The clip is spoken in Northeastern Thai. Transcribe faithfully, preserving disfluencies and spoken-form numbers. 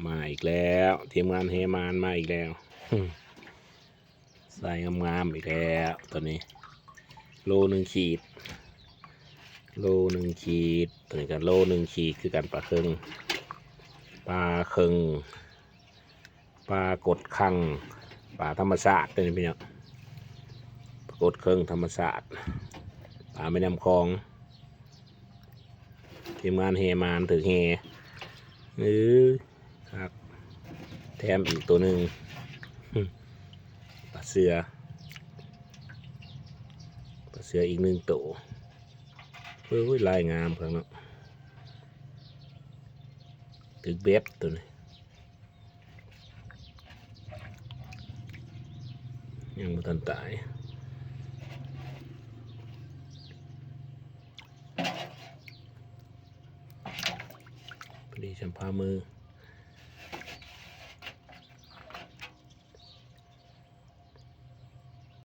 มาอีกแล้วทีมงานเฮมานมาอีกแล้ว ใส่งามๆอีกแล้วตัวนี้ โลหนึ่งขีด โลหนึ่งขีด ตัวนี้กันโลหนึ่งขีดคือกันปลาเคิง ปลาเคิง ปลากดคัง ปลาธรรมชาติตัวนี้พี่น้อง ปลากดเคิงธรรมชาติ ปลาแม่น้ำคอง ทีมงานเฮมานถือเฮ เออครับ แถมอีกตัวหนึ่ง ปลาเสือ ปลาเสืออีกหนึ่งตัว เอ้ย ลายงามครับเนาะ ถือเบ็ดตัวนี้ ยังบ่ทันตาย พอดีฉันพามือ